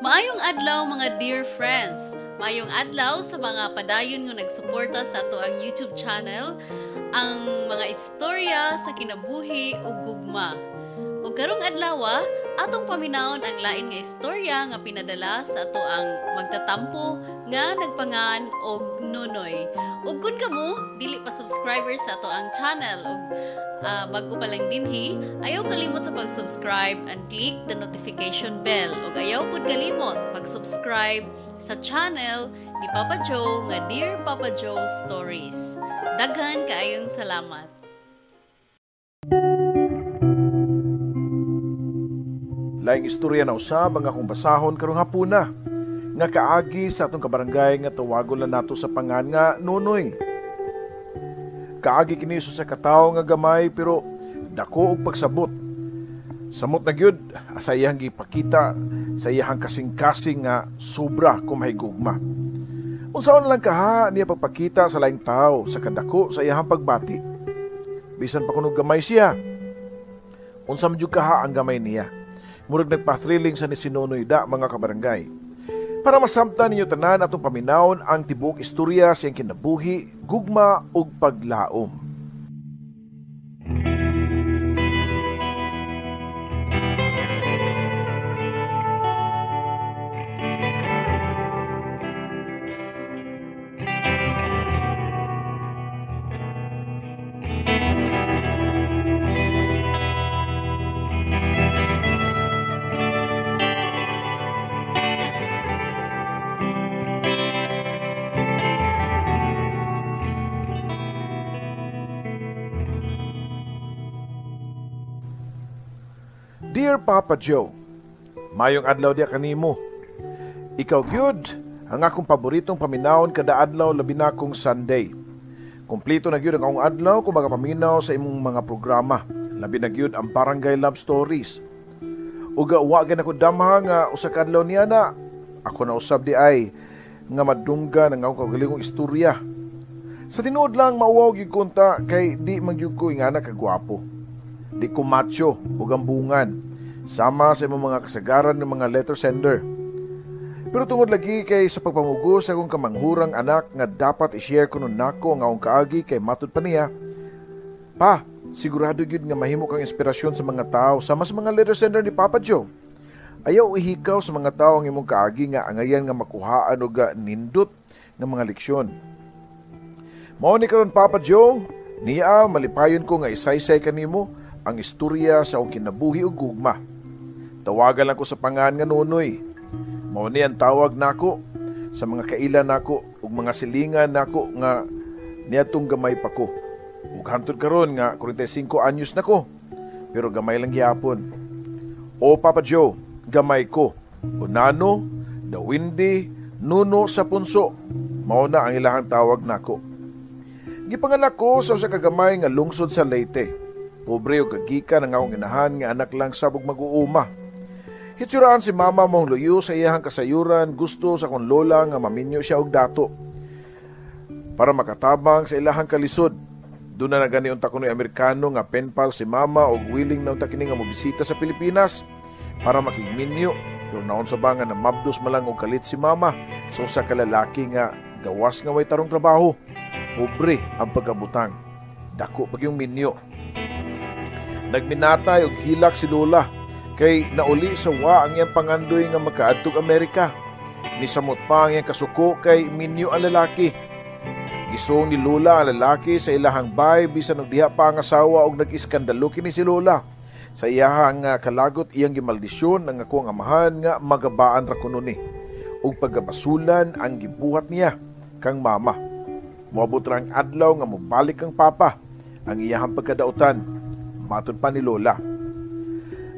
Maayong adlaw, mga dear friends. Maayong adlaw sa mga padayon nga nagsuporta sa atoang YouTube channel, ang mga istorya sa kinabuhi ug gugma. Ug karong adlaw, atong paminawon ang lain nga istorya nga pinadala sa atoang magtatampo nga nagpangan og Nonoy. Ug kun kamo dili pa subscriber sa atoang channel ug bago pa lang dinhi, ayaw kalimot sa pag-subscribe and click the notification bell. Ug ayaw pud kalimot pag-subscribe sa channel ni Papa Joe nga Dear Papa Joe Stories. Daghan kaayong salamat. Laing istorya na usab ang akong basahon karong hapuna nga kaagi sa atong kabarangay nga tawagon lang nato sa pangan nga Nonoy. Kaagi kini sa katawo nga gamay pero dako og pagsabot. Samot na gyud sa iyang gipakita sa iyang kasing-kasing nga sobra kung mahigugma. Unsaon lang kaha niya pagpakita sa laing tawo sa kadako sa iyang pagbati. Bisan pa kuno gamay siya. Unsa man jud kaha ang gamay niya. Murag nagpa-thrilling sa ni si Nonoy da, mga kabarangay. Para masamtan ninyo tanan atong paminawon ang tibuok istorya sa iyang kinabuhi, gugma ug paglaom. Dear Papa Joe, mayong adlaw diya kanimo. Ikaw gyud ang akong paboritong paminawon kada adlaw, labi na kung Sunday. Kompleto na gyud ang akong adlaw kung magapaminaw sa imong mga programa. Labi na gyud ang Barangay Love Stories. Uga wa gyud ako damha nga usa ka adlaw niya na ako na usab di ay nga madunggan ang akong kaugalingong istorya. Sa tinuod lang mauwaw gyud kunta kay di man gyud ko ingana kagwapo. Di ko macho o gambungan sama sa imong mga kasagaran ng mga letter sender. Pero tungod lagi kay sa pagpamugos sa akong kamanghurang anak nga dapat i-share kuno nako ang akong kaagi kay matud pa niya, pa, sigurado gyud nga mahimo kang inspirasyon sa mga tao sama sa mga letter sender ni Papa Joe. Ayaw ihikaw sa mga tao ang imong kaagi nga angayan nga makuhaan og nindot nga mga leksyon. Mao ni karon Papa Joe, niya malipayon ko nga isaysay kanimo ang istorya sa akong kinabuhi ug gugma. Tawagan lang ko sa pangan nga Nonoy. Mao ni ang tawag nako sa mga kaila nako ug mga silingan nako nga niadtong gamay pa ko. Ug hantod karon nga 45 anyos na ko, pero gamay lang gihapon. O Papa Joe, gamay ko. O Nano, Dawindi, Nuno sa punso. Mao na ang ilahang tawag nako. Gipanganak ko sa usa ka gamay nga lungsod sa Leyte. Pobre o kagikan ang akong inahan nga anak lang sabog mag-uuma. Hitsuraan si mama mong luyo sa iyahang kasayuran, gusto sa akong lola nga maminyo siya og dato para makatabang sa ilahang kalisod. Doon na nagani unta kuno'y Amerikano nga penpal si mama og willing na unta kini nga mobisita sa Pilipinas para makigminyo. Pero naon sa ba nga namabdos malang og kalit si mama sa usa ka lalaki nga gawas nga way tarong trabaho. Pobre ang pagkabutang. Dako pag yung minyo. Nagminatay og hilak si Lola kay nauli sa wa ang iyang pangandoy nga makaadtog Amerika. Nisamot pa ang iyang kasuko kay minyo ang lalaki. Gisong ni Lola ang lalaki sa ilahang bay bisan og diha pa ang asawa og nag-iskandalo kini si Lola. Sa iyahang kalagot iyang gimaldisyon ang akong amahan nga magabaan ra kuno ni. Ug pagkabasulan ang gibuhat niya kang mama. Moabot ra ang adlaw nga mobalik ang papa ang iyahang pagkadautan. Matod pa ni Lola.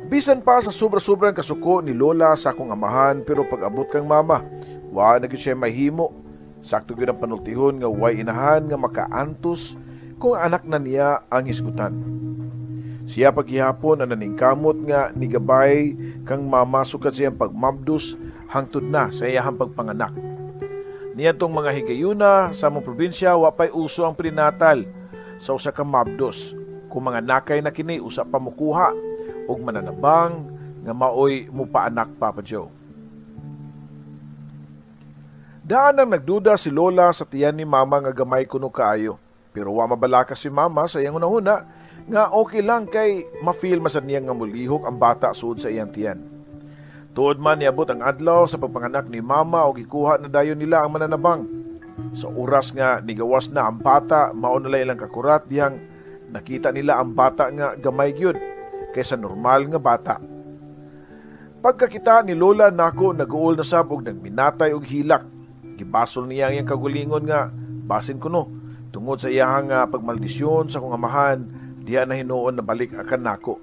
Bisan pa sa sobra-sobrang kasuko ni Lola sa akong amahan pero pag-abot kang mama, wa na gyud siya mahimo. Sakto gyud ang panultihon nga way inahan nga makaantos kung anak na niya ang hisgutan. Siya paghihapon ang naningkamot nga nigabay kang mama sukad siyang pagmabdos hangtod na sa iyahang pagpanganak. Niadtong mga higayuna sa among probinsya wa pay uso ang prenatal sa usa ka mabdos. Kung mga nakay na kini usa pa mukuha og mananabang nga maoy mupaanak, Papa Joe. Daan ang nagduda si Lola sa tiyan ni Mama nga gamay kuno kaayo. Pero wa mabalaka si Mama sa iyang hunahuna nga okay lang kay ma-feel masad niya nga mulihok ang bata suod sa iyang tiyan. Tuod man niabot ang adlaw sa pagpanganak ni Mama o gikuha na dayon nila ang mananabang. Sa oras nga nigawas na ang bata, mao na ilang kakurat dihang nakita nila ang bata nga gamay gyud kaysa normal nga bata. Pagkakita ni Lola nako naguol na sab og nagminatay og hilak. Gibasol niya ang iyang kagulingon nga basin kuno tungod sa iyang pagmaldisyon sa akong amahan, diha na hinuon na balik akan nako.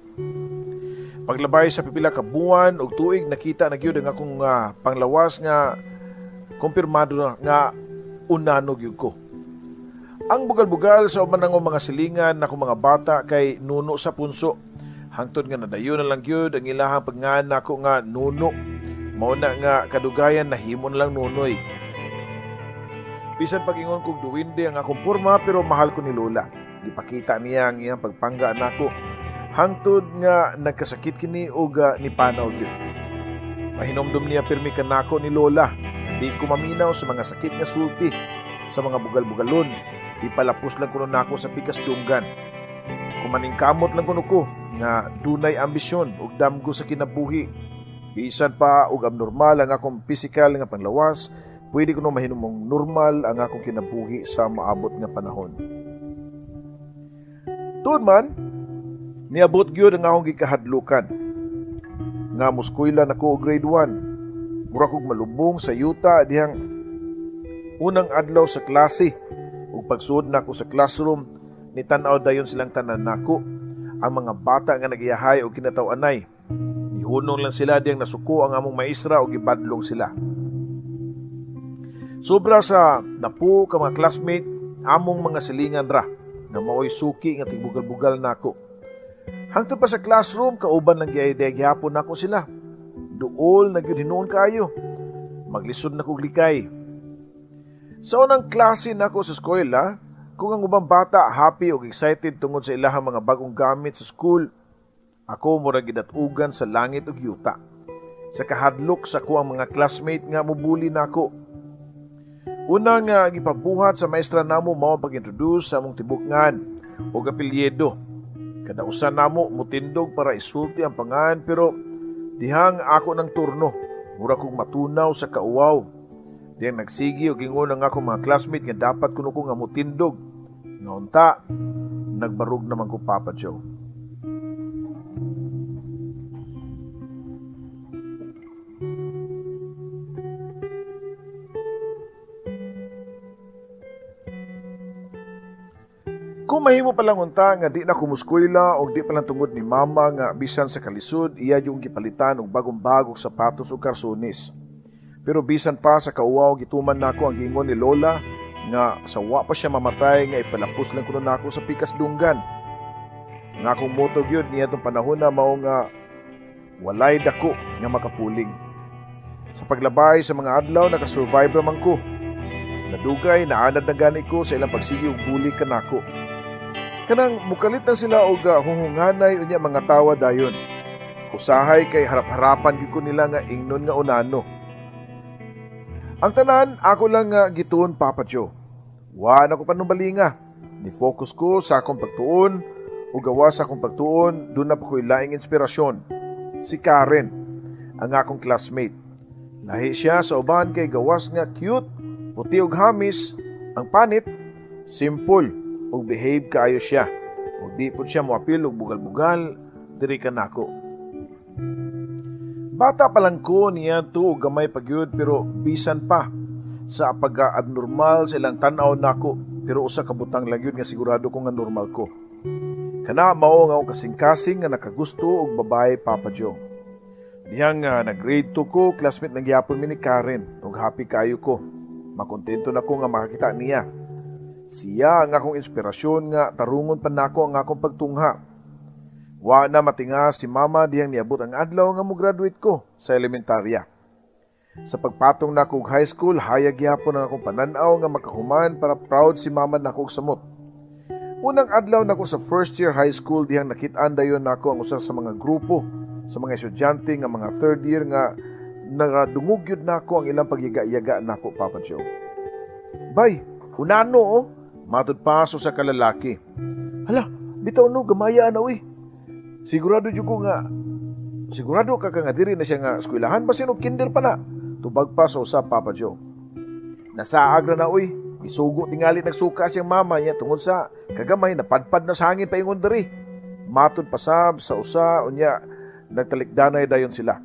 Paglabay sa pipila ka buwan og tuig, nakita na gyud ang akong panglawas nga kumpirmado na nga unano gyud ko. Ang bugal-bugal sa uban ng mga silingan na akong mga bata kay nuno sa punso. Hangtod nga nadayon na lang gyud ang ilahang pagngan nako nga nuno. Mao na nga kadugayan nahimo na lang nunoy. Bisan pag-ingon kog duwinde ang akong porma pero mahal ko ni Lola. Gipakita niya ang iyang pagpangga nako. Hangtod nga nagkasakit kini og nipanaw gyud. Mahinomdom niya pirmi kanako ni Lola. Hindi ko maminaw sa mga sakit nga sulti sa mga bugal-bugalon. Ipalapos lang kuno nako sa pikas dunggan. Kumaningkamot lang kuno ko nga dunay ambisyon ug damgo sa kinabuhi. Bisan pa og abnormal ang akong pisikal nga panglawas, pwede kuno mahinumong normal ang akong kinabuhi sa maabot nga panahon. Tuod man, niabot gyud ang akong gikahadlukan. Nga muskwela nako og grade 1. Mura kog malubong sa yuta dihang unang adlaw sa klase. Ug pagsuod nako sa classroom, nitan-aw dayon silang tanan nako ang mga bata nga nagiyahay og kinataw-anay. Nihunong lang sila diyang nasuko ang among maestra og gibadlong sila. Sobra sa napo ka mga classmate, among mga silingan ra nga maoy suki nga tigbugal-bugal nako. Hangtod pa sa classroom, kauban lang gihapon nako sila. Duol na gyud hinuon kaayo. Maglisod na kog likay. Sa unang klase nako sa eskwela, kung ang ubang bata happy ug excited tungod sa ilahang mga bagong gamit sa school, ako murag gidatugan sa langit ug yuta. Sa kahadlok sa ko ang mga classmate nga mobuli nako. Una nga gipabuhat sa maestra namo mao ang pag-introduce sa among tibukngan ug apelyido. Kada usa namo mutindog para isulti ang pangan pero dihang ako ng turno, mura kog matunaw sa kauwaw. Dihang nagsigi og ingon ang akong mga classmate nga dapat kuno ko nga mutindog. Ngaunta, nagbarug naman ko, Papa Joe. Kung mahimo pa lang unta nga di na kumuskwela o di pa lang tungod ni Mama nga bisan sa kalisod, iya yung gipalitan og bagong-bagong sapatos o karsones. Pero bisan pa sa kauwaw gituman nako ang giingon ni Lola nga sa wa pa siya mamatay nga ipalapos lang kuno nako sa pikas dunggan. Nga akong motto gyud niya tong panahon na mao nga walay dako nga makapuling. Sa paglabay sa mga adlaw nakasurvive ra man ko. Nadugay naanad na gani ko sa ilang pagsigi og bulig kanako. Kanang mukalit na sila og hunghunganay unya mga tawa dayon. Usahay kay harap-harapan gyud ko nila nga ingnon nga unano. Ang tanan ako lang nga gituon, Papa Joe. Wa na ko panumbalinga. Ni-focus ko sa akong pagtuon o gawa sa akong pagtuon, doon na pa ko'y laing inspirasyon. Si Karen, ang akong classmate. Lahi siya sa uban kay gawas nga cute, puti og hamis, ang panit, simple, ug behave kaayo siya. Ug di pud siya moapil og bugal-bugal, diri ka nako. Bata pa lang ko niya to og gamay pa gyud pero bisan pa sa pagka-abnormal sa ilang tan-aw nako, pero usa ka butang lang gyud nga sigurado ko nga normal ko. Kana mao nga akong kasing-kasing nga nakagusto og babae, Papa Joe. Dihang nag-grade 2 ko, classmate ng gihapon mi ni Karen, ug happy kaayo ko. Makontento na ko nga makakita niya. Siya ang akong inspirasyon nga tarungon pa nako ang akong pagtungha. Wa na matinga si Mama dihang niabot ang adlaw nga mo-graduate ko sa elementarya. Sa pagpatong nako og high school, hayag gihapon ang akong panan-aw nga makahuman para proud si Mama nako og samot. Unang adlaw nako sa first year high school dihang nakit-an dayon nako ang usa sa mga grupo sa mga estudyante nga mga third year nga Nagadungog gyud nako ang ilang pagyaga-yaga nako, Papa Joe. "Bay, unano oh," matud pa sa kalalaki. "Hala, bitaw no, gamaya na uy. Sigurado jud ko nga, sigurado ka ka nga diri na siya nga eskwelahan, basin og kinder pa na," tubag pa sa usa, Papa Joe. "Nasaag na na uy, isugo tingali nagsuka siyang mama niya tungod sa kagamay napadpad na sa hangin paingon diri," matud pasab sa usa, unya nagtalikdanay dayon sila.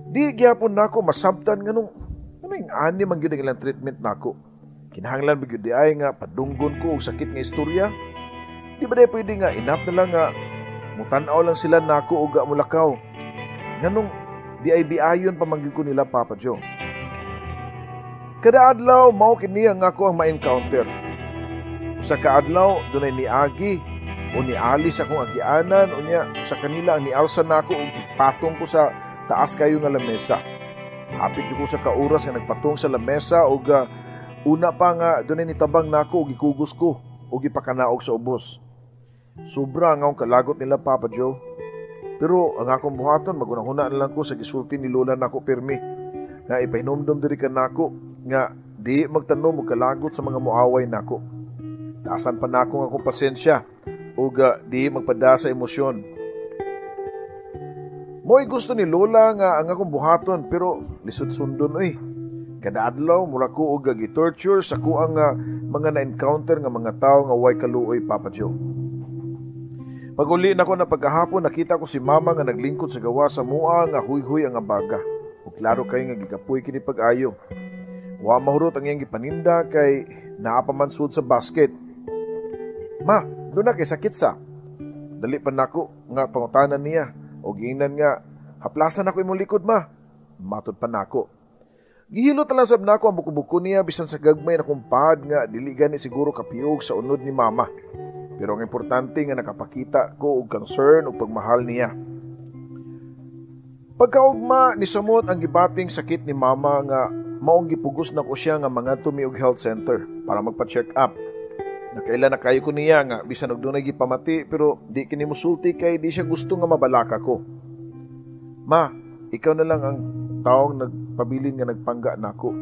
Di gyapon nako masabtan nganong ano yung ani man gyud ang ilang treatment nako. Kinahanglan ba gyud di ay nga padunggon ko og sakit nga istorya? Di ba di pwede nga enough na lang nga mutan-aw lang sila nako og mulakaw? Nganong di ay biayon pa man gyud ko nila, Papa Joe? Kada adlaw mao kini ang ako ang ma-encounter. Sa kaadlaw dunay niagi o niali sa akong agianan, unya sa kanila ang nialsa nako og gipatong ko sa taas kayo nga lamesa. Hapit ko sa kaoras nga nagpatong sa lamesa og una pa nga dunay nitabang nako og gikugos ko og gipakanaog sa ubos. Sobra ang akong kalagot nila, Papa Joe. Pero ang akong buhaton, magunahuna na lang ko sa gisulti ni Lola nako pirmi nga ipahinumdom diri kanako nga di magtanom og kalagot sa mga moaway nako. Taasan pa nako ang akong pasensya ug di magpada sa emosyon. Mo'y gusto ni Lola nga ang akong buhaton, pero lisod sundon oy. Kada adlaw mura ko og gi-torture sa kuang mga na-encounter nga mga tawo nga way kaluoy, Papa Joe. Pag-uli nako na pagkahapon, nakita ko si Mama nga naglingkod sa gawa sa mua nga huy-huy ang abaga. Ug klaro kay nga gikapoy kini pag-ayo. Wa mahurot ang iyang gipaninda kay naa pa man sud sa basket. "Ma, duna kay sakit sa?" Dali pa nako nga pangutanan niya. O giingnan nga, "Haplasan ako imong likod, Ma," matud pa nako. Gihilot na lang sab nako ang buko-buko niya bisan sa gagmay na kumpad nga dili gani siguro kapiog sa unod ni Mama. Pero ang importante nga nakapakita ko og concern ug pagmahal niya. Pagkaugma ni samot ang gibating sakit ni Mama nga maong gipugos na ko siya nga mangadto mi og health center para magpa-check up. Nakaila na kayo ko niya nga bisan og dunay gipamati, pero di kini musulti kay di siya gusto nga mabalaka ko. "Ma, ikaw na lang ang taong nagpabilin nga nagpangga nako.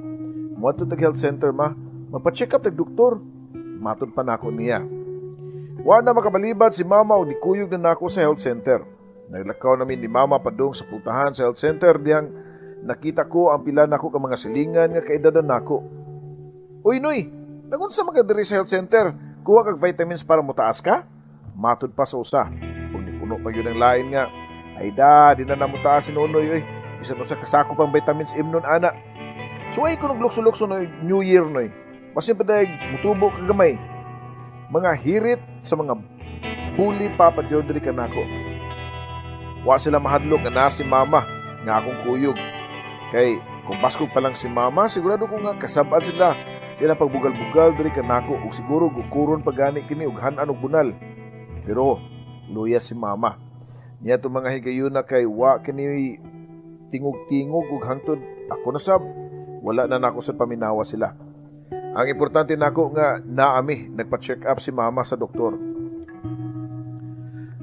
Moadto tag health center, Ma. Magpa-check up tag doktor," matud pa nako niya. Wa na makabalibad si Mama og nikuyog na nako sa health center. Naglakaw namin ni Mama padung sa putahan sa health center diyang nakita ko ang pila nako ka mga silingan nga kaedadan nako. "Uy Noy, nagunsa man ka diri sa health center? Kuha kag vitamins para motaas ka?" matud pa sa usa. Ug nipuno pa yun ang lain nga, "Ay da, di na namotaas si Nonoy oy. Bisan usa kasako pang vitamins imnon ana. Suway ko naglukso-lukso no New Year, Noy. Basin pa dayag mutubo ka gamay." Mga hirit sa mga bully, Papa Joe, diri kanako. Wa sila mahadlok nga na si Mama nga akong kuyog. Kay kung baskog pa lang si Mama, sigurado ko nga kasab-an sila sila pagbugal-bugal diri kanako ug siguro gukuron pa gani kini ug han-an og bunal. Pero luya si Mama. Niya to mga higayuna kay wa kini tingog-tingog ug hangtod ako na sab wala na nako sa paminawa sila. Ang importante nako nga naami nagpa-check up si Mama sa doktor.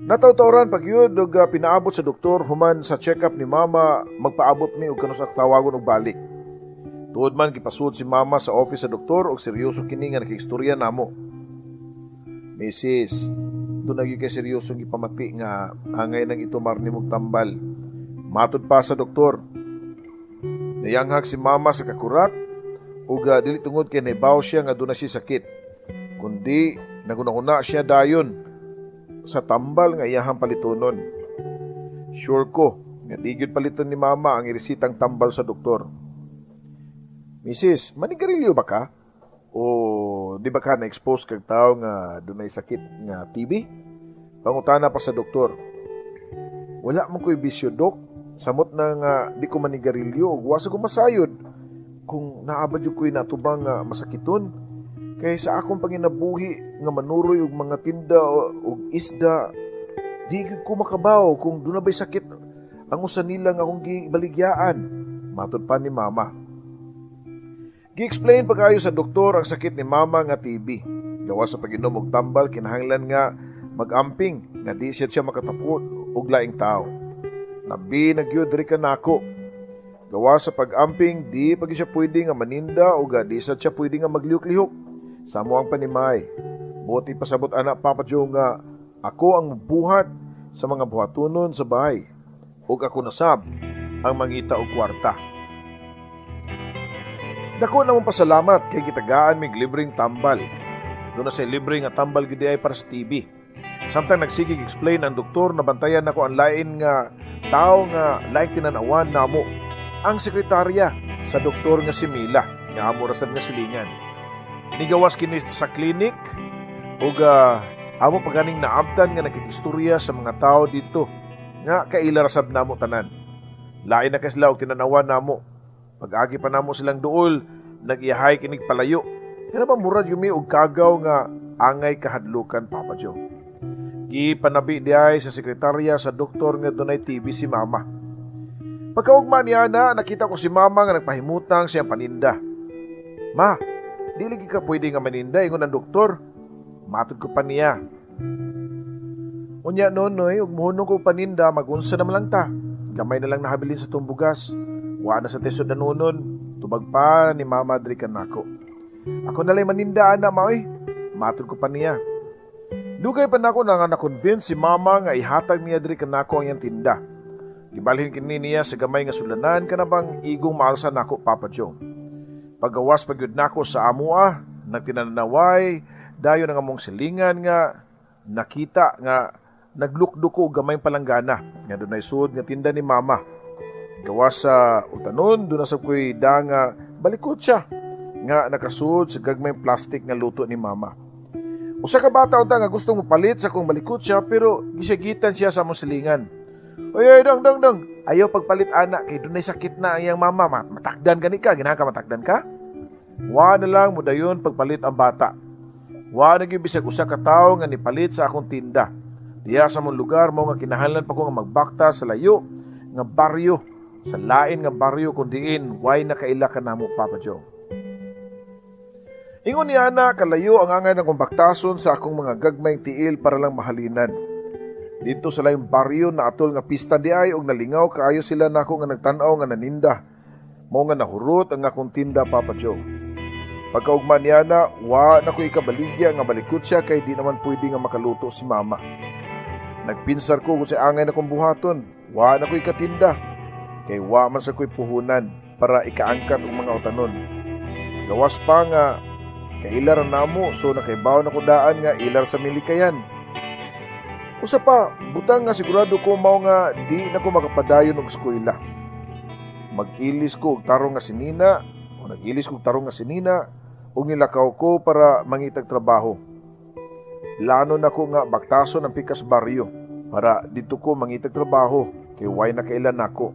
Natawtawran pag yun og pinaabot sa doktor human sa check up ni Mama, magpaabot mi og kanus tawagon og balik. Tuod man gipasud si Mama sa office sa doktor og seryoso kini nga nakigstorya namo. "Mrs., duna gyud kay seryoso gipamati nga angay nang itumar nimog tambal," matud pa sa doktor. Nayanghag si Mama sa kakurat ug dili tungod kay nahibaw siya nga duna siya sakit, kundi nagunahuna siya dayon sa tambal nga iyahang palitonon. Sure ko nga di gyud paliton ni Mama ang iresitang tambal sa doktor. "Mrs., manigarilyo ba ka? O di ba ka na-expose kag tao nga dunay sakit nga TB?" pangutana pa sa doktor. "Wala man ko'y bisyo, Dok. Samot na nga di ko manigarilyo ug wa sa ko masayod kung naa ba jud ko'y natubang nga masakiton. Kay sa akong panginabuhi nga manuroy og mga tinda og isda, di gyud ko makabaw kung duna ba'y sakit ang usa nila nga akong gibaligyaan," matud pa ni Mama. Gi-explain pa kayo sa doktor ang sakit ni Mama nga TB. Gawa sa pag-inom og tambal, kinahanglan nga mag-amping nga di siya makatapot og laing tao. Labi na gyud diri kanako. Gawa sa pag-amping, di pag siya pwede nga maninda o ga di sa siya pwede nga maglihok-lihok sa amo ang panimay. Buot ipasabot ana, Papa Joe, nga ako ang buhat sa mga buhatonon sa bahay ug ako nasab ang mangita og kwarta. Dako namong pasalamat kay gitagaan mig libreng tambal. Doon na sa libre nga tambal gid ay para sa TB. Samtang nagsigig explain ang doktor, nabantayan nako ang lain nga tao nga laing tinanawan namo, ang sekretarya sa doktor nga si Mila, nga amo ra sad nga silingan. Nigawas kini sa clinic ug amo paganing naabtan nga nakikistorya sa mga tao dito nga kaila ra sab namo tanan. Lain na kay sila og tinanawan namo. Pag-agi pa namo silang duol, nag-iyahay kinig palayo. Kana ba murag yumi og kagaw nga angay kahadlukan, Papa Joe. Gipanabi diay sa sekretarya sa doktor nga dunay TB si mama. Pagkaugma niya na, nakita ko si mama nga nagpahimutang siyang paninda. "Ma, dili ka pwede nga maninda, ingon ang doktor." Matod ko pa niya. "Unya nonoy, ug muhunong ko paninda, magunsa naman lang ta. Gamay na lang nahabilin sa tumbugas. Wa na sa tesod na nunon." Tubag pa ni mama diri kanako. "Ako na lang maninda ana, maoy." Matod ko pa niya. Dugay pa nako na nga na-convince si mama nga ihatag niya diri kanako ang iyang tinda. Gibalhin kini niya sa gamay nga sulanan kanabang igong maalsa nako, Papa Joe. Pagawas pagyud nako sa amoa, nagtinanaway dayon ang among silingan nga nakita nga naglukdo ko gamay palanggana nga dunay suod nga tinda ni mama. Gawas sa utanon, doon na sa ko'y da nga balikot siya nga nakasuod sa gagmay plastic nga luto ni mama. Usa ka bata unta nga gustong mopalit sa kong balikot siya, pero gisagitan siya sa among silingan. "Oy, oy, dong, dong, dong. Ayaw pagpalit ana kay dunay sakit na ang iyang mama. Matakdan gani ka, ganahan ka matakdan ka?" Wa na lang mudayon pagpalit ang bata. Wa na gyud bisag usa ka tawo nga nipalit sa akong tinda. Diya sa mong lugar mo nga kinahanglan pa ko nga magbakta sa layo nga baryo, sa lain nga baryo kung diin way nakaila ka namo, Papa Joe. Ingon ni ana kalayo ang angay ng baktason sa akong mga gagmayng tiil para lang mahalinan. Dito sa layong baryo na atol nga pista di ay og nalingaw kaayo sila nako nga nagtan-aw nga naninda. Mao nga nahurot ang akong tinda, Papa Joe. Pagkaugma niya na, wa na ko ikabaligya nga balikot siya kay di naman pwede nga makaluto si mama. Nagpinsar ko kung sa angay na kong buhaton, wa na ko ikatinda. Kay wa man sa ko'y puhunan para ikaangkat og mga utanon. Gawas pa nga kailar namo, so nakaibaw na ko daan nga ilar sa milikayan. Usa pa, butang nga sigurado ko mao nga di na ko makapadayon og eskwela. Mag-ilis ko og tarong nga sinina, o nag-ilis ko og tarong nga sinina, ug nilakaw ko para mangitag trabaho. Lano na ko nga baktason ang pikas baryo para dito ko mangitag trabaho kay way na kailan nako.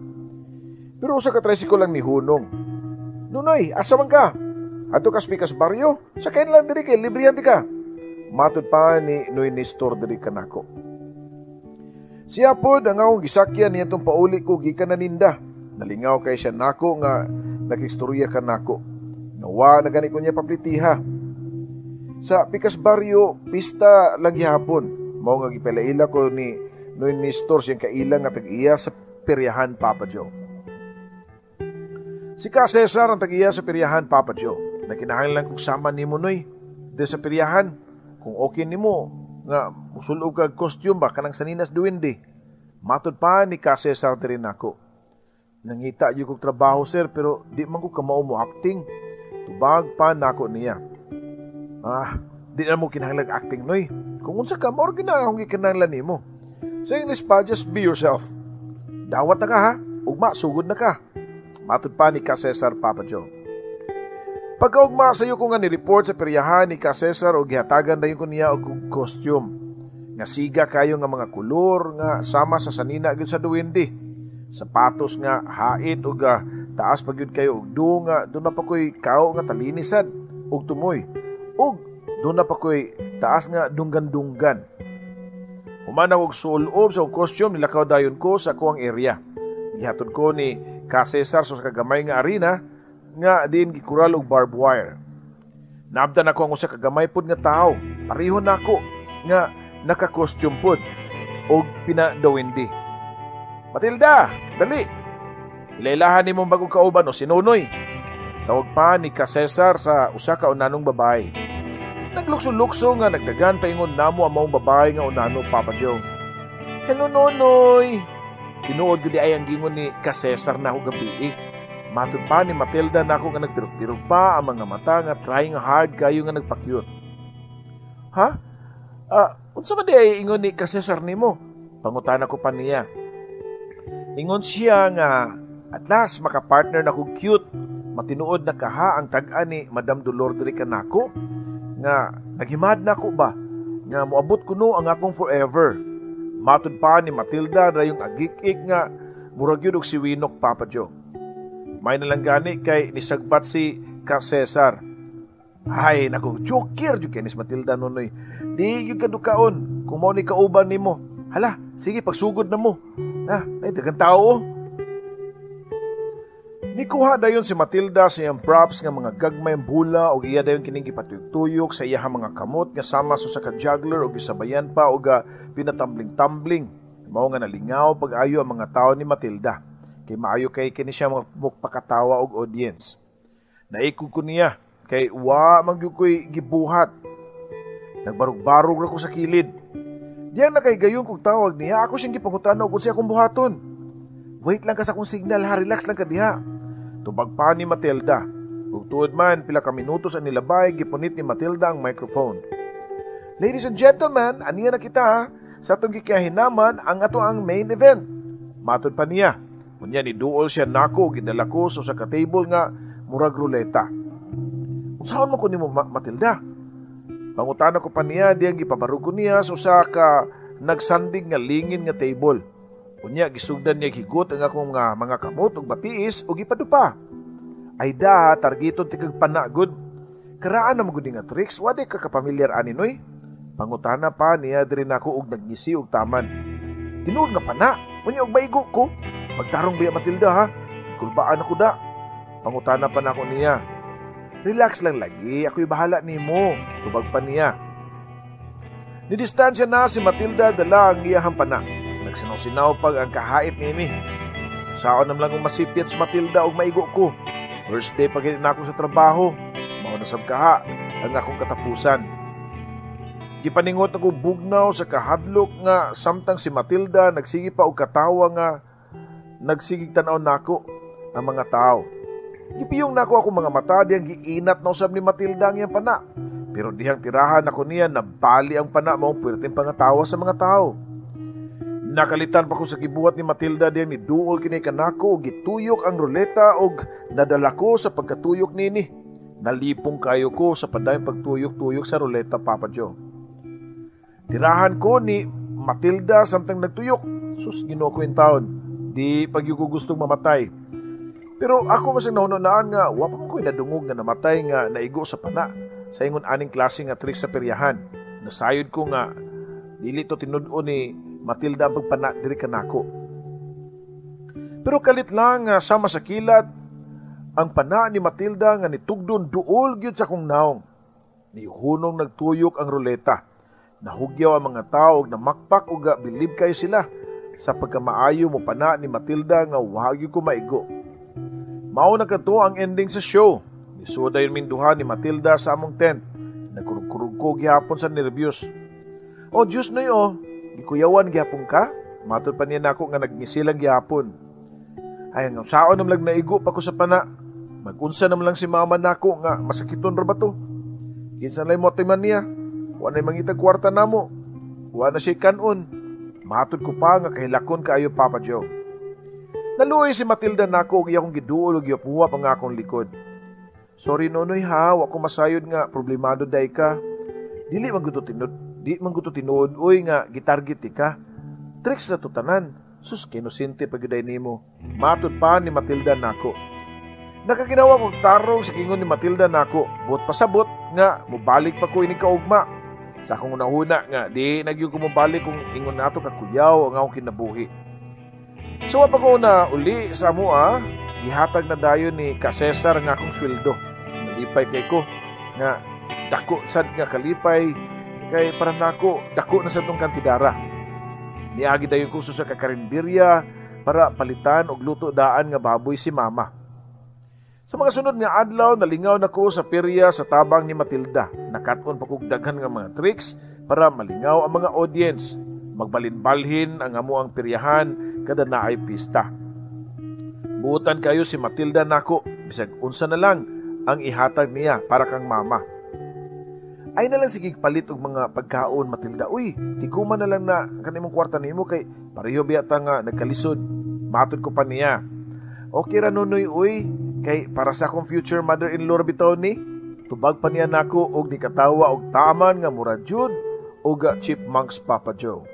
Pero usa ka tricycle lang nihunong. "Nunoy, asa man ka? Adto kas pikas baryo? Sakay lang diri kay libre ka." Matod pa ni Noy Nestor diri kanako. Siya pod ang akong gisakyan niya itong pauli ko gikan naninda. Nalingaw kay siya nako nga nakistorya ka nako. Nawa na gani ko niya paplitiha. Sa pikas baryo, pista lang gihapon. Mao nga gipalaila ko ni Noy Nestor siyang kaila nga tag-iya sa peryahan, Papa Joe. Si Ka Cesar ang tag-iya sa peryahan, Papa Joe. Na kinahanglan kong sama nimo, Noy, di sa peryahan. Kung okay nimo nga musulog kag costume ba kanang saninas duwende. Matod pa ni Ka Cesar diri nako. "Nangita gyud kog trabaho, sir, pero di man ko kamao mo acting." Tubag pa nako niya. "Ah, di na mo kinahanglan acting, Noy. Kung unsa ka mao ra akong gikinahanglan nimo. Sa English pa, just be yourself. Dawat na ka ha, ugma sugod na ka." Matod pa ni Ka Cesar, Papa Joe. Pagkaugma sa iyo ko nga ni-report sa peryahan ni Ka Cesar o gihatagan dayon ko niya og costume. Nga siga kayo nga mga kolor nga sama sa sanina gyud sa duwende. Sapatos nga hait ug taas pa gyud kayo og duo nga doon na pa ko'y kao nga talinisad ug tumoy. Ug doon na pa ko'y taas nga dunggan-dunggan. Human og sulob sa costume, nilakaw dayon ko sa akuang area. Gihatod ko ni Ka Cesar sa kagamay nga arena nga diin gikural og barbed wire. Naabdan ako ang usa ka gamay pod nga tawo, pareho nako nga naka-costume pod og pinadawindi. "Matilda, dali." Ilailahan nimong bagong kauban o si Nonoy. Tawag pa ni ka Cesar sa usa ka unanong babae. Naglukso-lukso nga nagdagan paingon namo ang maong babae nga unano, Papa Joe. "Hello, Nonoy." Tinuod gud ay ang gingon ni ka Cesar na ako gabi. Matud pa ni Matilda nako nga nagpirog-pirog pa ang mga mata nga trying hard kayo nga nagpa-cute. "Ha? Ah, unsa man di ay ingon ni ka Cesar nimo?" Pangutana ko pa niya. Ingon siya nga at last makapartner na ko cute. Matinuod na kaha ang tag-a ni Madam Dolor diri kanako nga naghimad nako ba nga moabot kuno ang akong forever. Matud pa ni Matilda dayong agik-ik nga murag yun og si Winok, Papa Joe. May nalang gani kay nisagbat si ka Cesar. Ay, naku, joker jud kay ni Matilda, Nonoy. Di gyud kadukaon kung mao ni kauban nimo. Hala, sige, pagsugod na mo. Ah, ay daghang tao. Oh. Nikuha dayon si Matilda sa iyang props nga mga gagmay bula og iya dayon kining gipatuyok-tuyok sa iyang mga kamot nga sama sa usa ka juggler og gisabayan pa og pinatambling-tambling. Mao nga nalingaw pag-ayo ang mga tao ni Matilda. Kay maayo kay kini siya mukpakatawa og audience. Naikog ko niya kay wa man gyud ko'y gibuhat. Nagbarog-barog ra ko sa kilid. Diyan na kay gayon kog tawag niya, ako siyang gipangutana og unsay akong buhaton. "Wait lang ka sa akong signal ha, relax lang ka diha." Tubag pa ni Matilda. Ug tuod man, pila ka minutos ang nilabay, gipunit ni Matilda ang microphone. "Ladies and gentlemen, aniya na kita ha, sa atong gikahinaman ang ato ang main event." Matod pa niya. Unya ni duol siya nako, gidala ko sa usa ka table nga murag ruleta. "Unsaon man ko nimo, Matilda?" Pangutana ko pa niya diyang gipabarog ko niya sa usa ka nagsandig nga lingin nga table. Unya gisugdan niya higot ang akong mga kamot ug batiis ug gipadupa. "Ay da, targeton ti kag panagod. Karaan na magud nga tricks, wa di ka kapamilyar ani, Noy?" Pangutana pa niya diri nako og nagngisi og taman. "Tinuod nga pana, unya og maigo ko. Pagtarong biya, Matilda, ha. Kulbaan ako da." Pangutana pa nako niya. "Relax lang lagi, ako'y bahala nimo." Tubag pa niya. Nidistansya na si Matilda dala ang iyahang pana. Nagsinaw-sinaw pag ang kahait nini. Saon nam lang kung masipyat si Matilda og maigo ko. First day pag na ako sa trabaho, mao na sab kaha ang akong katapusan. Gipaningot ako bugnaw sa kahadlok nga samtang si Matilda nagsige pa og katawa nga nagsigig tan-aw nako ang mga tao. Gipiyong nako ako mga mata diyang giinat na usab ni Matilda ang iyang pana. Pero dihang tirahan ako niya, nabali ang pana, mao puwerteng pangatawa sa mga tao. Nakalitan pa ko sa gibuhat ni Matilda diyang niduol kini kanako ug gituyok ang ruleta og nadala ko sa pagkatuyok nini. Nalipong kayo ko sa padayong pagtuyok-tuyok sa ruleta, Papa Joe. Tirahan ko ni Matilda samtang nagtuyok. Sus, Ginoo ko taon. Di pag ko gustong mamatay. Pero ako masang nahununaan nga wa pa man ko'y nadungog nga namatay nga naigo sa pana sa ingon aning klase nga trick sa peryahan. Nasayod ko nga dili to tinud-on ni Matilda ang pagpana diri kanako. Pero kalit lang nga sama sa kilat ang pana ni Matilda nga nitugdon duol gyud sa akong naong. Nihunong nagtuyok ang ruleta. Nahugyaw ang mga tao og namakpak og bilib kayo sila sa pagkamaayo mo pana ni Matilda nga wa gyud ko maigo. Mao na kadto ang ending sa show. Nisuda yun minduha ni Matilda sa among tent. Nagkurug-kurug ko gihapon sa nervyos. "Oh, Diyos, Noy, oh. Gikuyawan gihapon ka?" Matod pa niya nako nga nagngisilang gihapon. Ay, ang saon nam lang naigo pa ko sa pana. Magunsa nam lang si mama nako nga masakiton ra ba to? Kinsa lay mo man niya? Wa na mangitag kwarta namo. Wa na siya kanon. Matod ko pa nga kahilakon kaayo, Papa Joe. Naluoy si Matilda nako og iya akong giduol og gipuwa pa nga akong likod. "Sorry, Nonoy, ha, wa ko masayod nga problemado day ka. Dili man gud tinud, di man gud tinuod oy nga gitarget ka. Tricks na to tanan. Sus, kinosente pa gyud nimo." Matod pa ni Matilda nako. Nakaginawa kog tarong sa kingon ni Matilda nako. Buot pasabot nga mobalik pa ko ini kaugma. Sa akong unahuna nga di na gyud ko mobalik kung ingon nato kakuyaw ang akong kinabuhi. So wa pa ko na uli sa amoa, gihatag na dayon ni ka Cesar nga akong sweldo. Nalipay kay ko nga dako sad nga kalipay kay para nako dako na sa tong kantidara. Niagi dayon ko sa karinderya para palitan og luto daan nga baboy si mama. Sa mga sunod nga adlaw, nalingaw na ko sa perya sa tabang ni Matilda. Nakat-on pa kog daghan nga mga tricks para malingaw ang mga audience. Magbalinbalhin ang amo ang peryahan kada naay pista. Buotan kayo si Matilda nako, bisag unsa na lang ang ihatag niya para kang mama. Ay na lang sige palit og mga pagkaon, Matilda. Uy, tiguma na lang na kanimong kwarta nimo kay pareho biya ta nga nagkalisod. Matod ko pa niya. Okay ra, Nonoy, uy, kay para sa akong future mother-in-law bitaw ni. Tubag pa niya nako og nikatawa og taman nga mura jud og chipmunks, Papa Joe.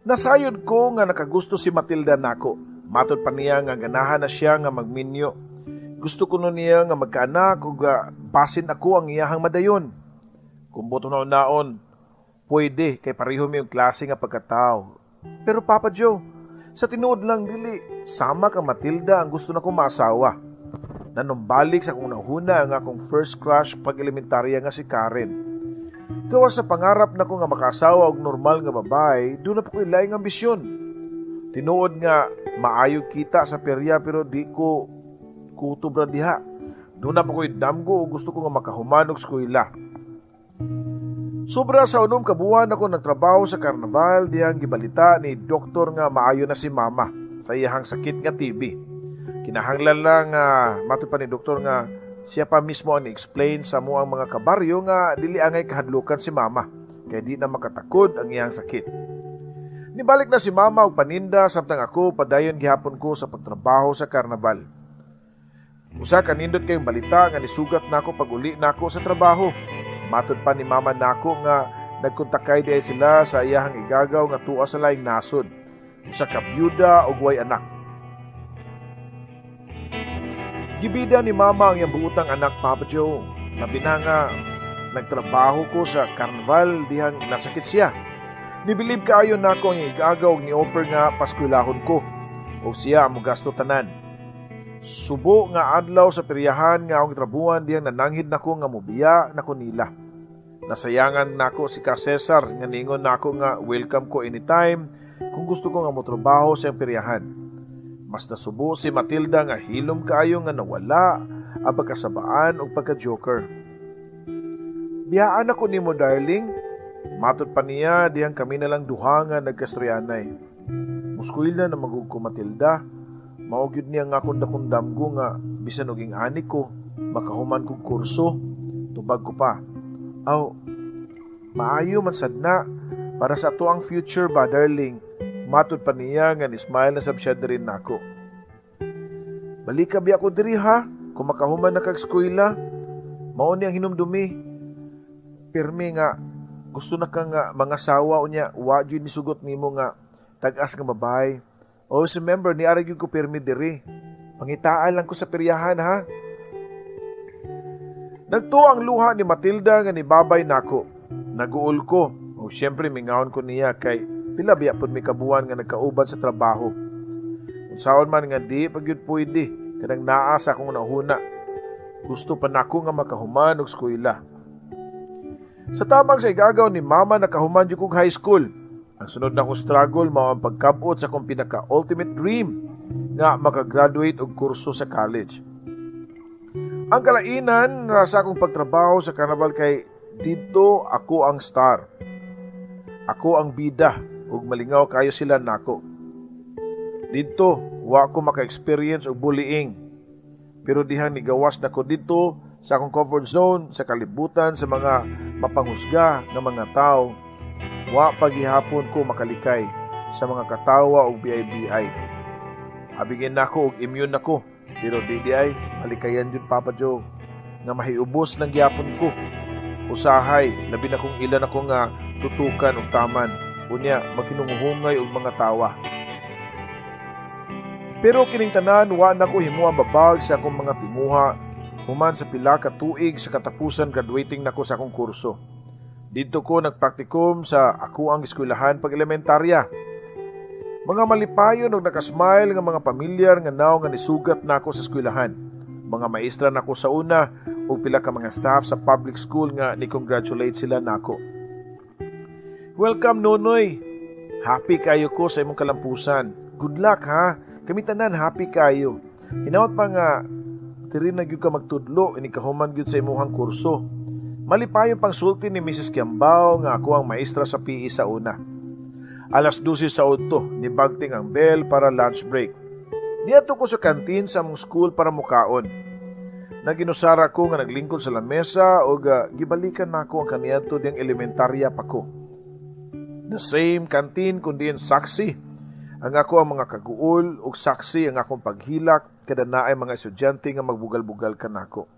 Nasayod ko nga nakagusto si Matilda nako. Matod pa niya nga ganahan na siya nga magminyo. Gusto kuno niya nga magkaanak ug basin ako ang iyahang madayon. Kung buto na naon, pwede kay pareho mi og klase nga pagkatao. Pero Papa Joe, sa tinuod lang dili sama kang Matilda ang gusto nako maasawa. Nanumbalik sa akong nahuna ang akong first crush pag elementarya nga si Karen. Gawas sa pangarap nako nga makaasawa og normal nga babae, duna pa ko'y laing ambisyon. Tinuod nga maayo kita sa perya pero di ko kutob ra diha. Duna pa ko'y damgo o gusto ko nga makahuman og eskwela. Sobra sa 6 ka buwan ako nagtrabaho sa karnaval dihang gibalita ni doktor nga maayo na si mama sa iyahang sakit nga TB. Kinahanglan lang nga matod pa ni doktor nga siya pa mismo ang ni-explain sa mo ang mga kabaryo nga dili angay kahadlukan si mama kay di na makatakod ang iyang sakit. Nibalik na si mama og paninda samtang ako padayon gihapon ko sa pagtrabaho sa karnaval. Usa ka nindot kayong balita nga nisugat nako pag-uli nako sa trabaho. Matod pa ni mama nako nga nagkontakay diay sila sa iyahang igagaw nga tuwa sa laing nasod. Usa ka byuda og way anak. Gibida ni mama ang iyang buutang anak, Papa Joe. Labi na nga nagtrabaho ko sa karnaval dihang nasakit siya. Nibilib kaayo nako ang igagaw og ni-offer nga paskwelahon ko o siya ang mogasto tanan. Subo nga adlaw sa peryahan nga akong gitrabuhan dihang nananghid nako nga mobiya nako nila. Nasayangan nako si Ka Cesar nga ningon nako nga welcome ko anytime kung gusto ko nga motrabaho sa iyang peryahan. Mas nasubo si Matilda nga hilom kaayo nga nawala ang pagkasabaan og pagka-joker. Biyaan ako nimo, darling. Matod pa niya dihang kami na lang duha nga nagkastoryanay. Muskwila na magug ko, Matilda. Mao gyud niya nga akong dakong damgo nga bisan og ing-ani ko, makahuman kog kurso, tubag ko pa. Aw, maayo man sad na para sa ato ang future ba, darling. Matod pa niya nga ni-smile na sab siya diri nako. Balika biya ko diri ha, kung makahuman na kag eskwela. Mao ni ang hinumdumi. Pirmi nga gusto na ka nga mga sawa unya wa jud nisugot nimo nga tag-as nga babae. Always remember, ni ara gyud ko pirmi diri. Pangitaan lang ko sa peryahan ha. Nagtuo ang luha ni Matilda nga nibabay nako. Naguol ko. O siyempre mingawon ko niya kay pila biya pud mi kabuan nga nagkauban sa trabaho. Unsaon man nga di pa gyud pwede kanang naa sa akong nahuna. Gusto pa nako nga makahuman og eskwela. Sa tamang sa igagaw ni mama nakahuman jud kog high school. Ang sunod na akong struggle mao ang pagkabot sa akong pinaka-ultimate dream nga makagraduate og kurso sa college. Ang kalainan sa akong pagtrabaho sa karnaval kay didto ako ang star. Ako ang bida ug malingaw kayo sila nako. Didto wa ko maka-experience og bullying. Pero dihang nigawas nako didto sa akong comfort zone sa kalibutan sa mga mapanghusga nga mga tao, wa pagihapon ko makalikay sa mga katawa og BIBI. Abigin nako og immune nako, pero di di ay malikayan jud, Papa Joe, nga mahiubos lang gihapon ko. Usahay labi na kung ilan ako nga tutukan og taman, unya maghinunguhungay og mga tawa. Pero kining tanan wa nako himuang babag sa akong mga tinguha human sa pila ka tuig sa katapusan graduating nako sa akong kurso. Didto ko nagpraktikum sa ako ang eskwelahan pag elementarya. Mga malipayon og nakasmile nga mga pamilyar nga naw nga nisugat nako sa eskwelahan. Mga maestra nako sa una ug pila ka mga staff sa public school nga ni-congratulate sila nako. Welcome, Nonoy. Happy kayo ko sa imong kalampusan. Good luck ha. Kami tanan happy kayo. Hinaot pa nga diri na gyud ka magtudlo ini kahuman gyud sa imuhang kurso. Malipayon pang sulti ni Mrs. Kiambao nga ako ang maestra sa PE sa una. Alas 12 sa udto, nibagting ang bell para lunch break. Niadto ko sa kantin sa among school para mukaon. Naginusara ko nga naglingkod sa lamesa o gibalikan nako ang kaniadto diyang elementarya pa ko. The same canteen kundi saksi ang ako ang mga kaguol ug saksi ang akong paghilak kada naay mga estudyante nga magbugal-bugal kanako.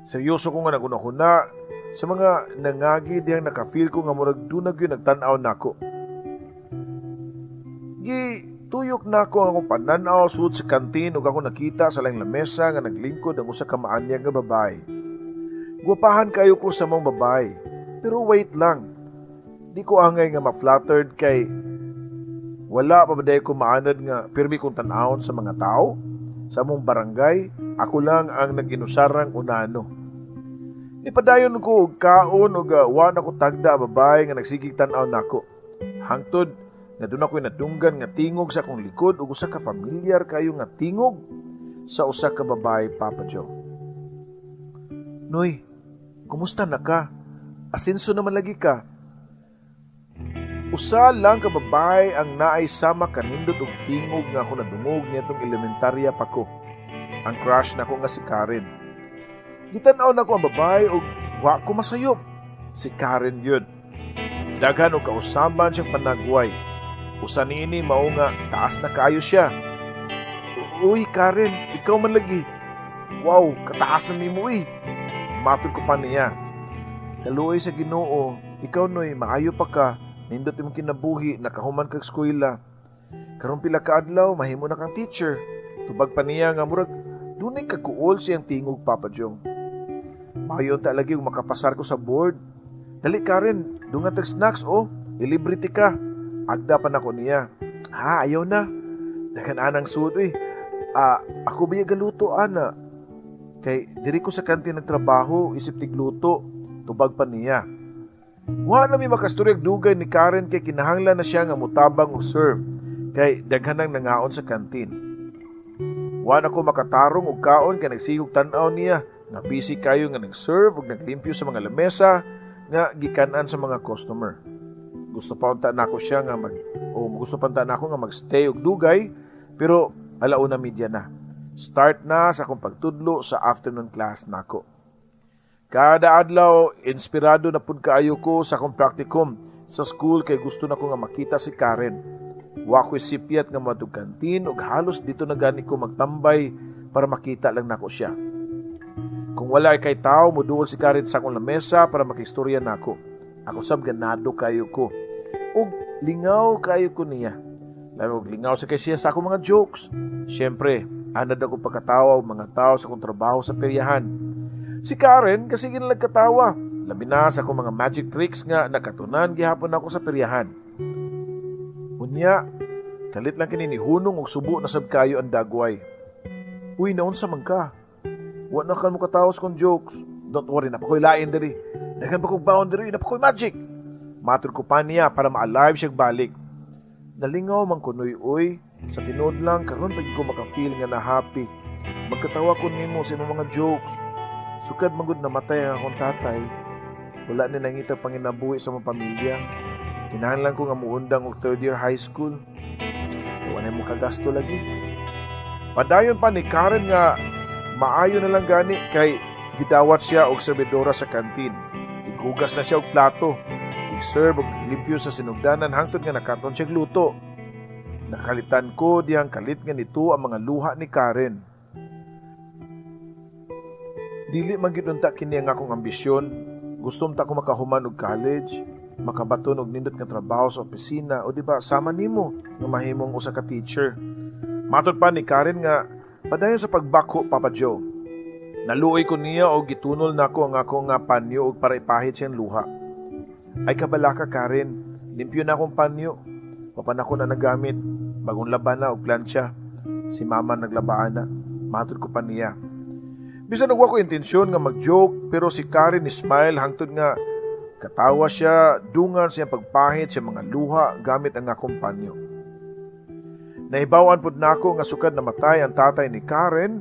Seryoso ko nga nagunahuna sa mga nangagi diyang naka-feel ko nga murag dunag yun nagtan-aw nako. Gi tuyok nako ang akong pananaw sud sa kantin ug ako nakita sa laing lamesa nga naglingkod ang usa ka maanyag nga babae. Gwapahan kayo ko sa mong babae. Pero wait lang. Di ko angay nga ma-flattered kay wala pa ba ko maanad nga pirmi kong tan-awon sa mga tao sa among barangay, ako lang ang naginusarang unano. Nipadayon ko og kaon og wa na ko tagda ang babae nga nagsigig tan-aw nako. Hangtod nga doon ako'y nadunggan nga tingog sa akong likod ug usa ka familiar kayo nga tingog sa usa ka babae, Papa Joe. Noy, kumusta na ka? Asinso naman lagi ka. Usa lang ka babae ang naay sama kanindot og tingog nga ako nadungog niadtong elementarya pa ko. Ang crush nako nga si Karen. Gitan-aw nako ang babae ug wa ko masayop. Si Karen yun. Daghan og kausaban siyang panagway. Usa niini mao nga taas na kaayo siya. Uy Karen, ikaw man lagi. Wow, kataas na nimo eh. Matod ko pa niya. Kaluoy sa Ginoo, ikaw Noy, maayo pa ka. Nindot imong kinabuhi, nakahuman kag eskwela. Karon pila ka adlaw, mahimo na kang teacher. Tubag pa niya nga murag dunay kaguol siyang tingog, Papa Joe. Maayo ta lagi ug makapasar ko sa board. Dali Karen, dungan tag snacks oh, ilibre ti ka. Agda pa nako niya. Ha, ayaw na. Daghan anang sud uy. Ah, ako ba galuto ana? Kay diri ko sa kantin nagtrabaho, isip tigluto. Tubag pa niya. Wa na mi makastoryag dugay ni Karen kay kinahanglan na siya nga mutabang og serve kay daghan nang nangaon sa kantin. Wa na ko makatarong og kaon kay nagsigog tan-aw niya nga busy kayo nga nag-serve ug naglimpyo sa mga lamesa nga gikan-an sa mga customer. Gusto pa unta nako siya nga mag o gusto pa unta nako nga magstay og dugay pero alauna media na. Start na sa akong pagtudlo sa afternoon class nako. Kada adlaw, inspirado na pud kaayo ko sa akong practicum sa school kay gusto na ko nga makita si Karen. Wa ko'y sipyat nga moadtog kantin ug halos dito na gani ko magtambay para makita lang nako siya. Kung wala kay tao, muduol si Karen sa akong lamesa para makistorya nako. Ako sab ganado kayo ko. Ug lingaw kayo ko niya. Labi og lingaw sa kay siya sa akong mga jokes. Siyempre, anad ako pagkatawa og mga tao sa akong trabaho sa peryahan. Si Karen kasi ginalagkatawa. Labi na sa akong mga magic tricks nga nakatunan gihapon ako sa peryahan. Unya, kalit lang kini ni hunong og subo na sab kayo ang dagway. Uy, naunsa man ka? Wa na ka mo katawas kong jokes. Don't worry, napakoy lain diri. Daghan pa kog baon diri, napakoy magic. Matur ko pa niya para ma-alive siya balik. Nalingaw man ko, Noy, uy. Sa tinuod lang, karon pag ko maka-feel nga na happy. Magkatawa ko nimo sa imong mga jokes. Sukad man gud namatay ang akong tatay. Wala ni nangita panginabuhi sa mga pamilya. Kinahanglan ko nga muundang og third year high school. Wala mo kagasto lagi. Padayon pa ni Karen nga maayo na lang gani kay gidawat siya og serbidora sa kantin. Tigugas na siya og plato. Tig-serve og tiglimpyo sa sinugdanan hangtod nga nakaton siya luto. Nakalitan ko diyang kalit nga nito ang mga luha ni Karen. Dili man gyud unta kini ang akong ambisyon. Gusto unta ko makahuman og college, makabaton og nindot nga trabaho sa opisina o di ba sama nimo nga mahimong usa ka teacher. Matod pa ni Karen nga padayon sa pagbako, Papa Joe. Naluoy ko niya og gitunol nako ang akong nga panyo og para ipahid siyang luha. Ay kabalaka Karen, limpyo na akong panyo. Papan ako na nagamit, bagong laban na og plantsa. Si mama naglabaan na, matod ko pa niya. Bisan og wa ko intensyon nga mag-joke, pero si Karen ni smile hangtod nga Katawa siya dungan sa iyang pagpahid sa mga luha gamit ang akong panyo. Nahibaw-an pud nako nga sukad namatay ang tatay ni Karen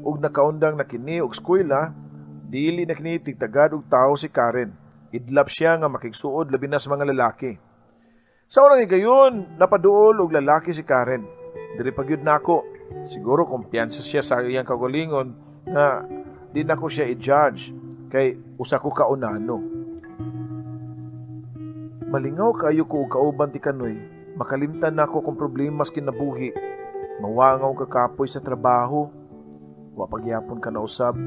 ug nakaundang na kini og eskwela, dili na kini tigtagad og tao si Karen. Idlap siya nga makigsuod labi na sa mga lalaki. Sa unang higayon, napaduol og lalaki si Karen. Diri pa gyud nako. Siguro kumpiyansa siya sa iyang kaugalingon nga di nako siya i-judge kay usa ko ka unano. Malingaw kayo ko og kauban ti kanoy, makalimtan nako kung problema sa kinabuhi. Mawangaw kakapoy sa trabaho, wa pagyapon ka na usab,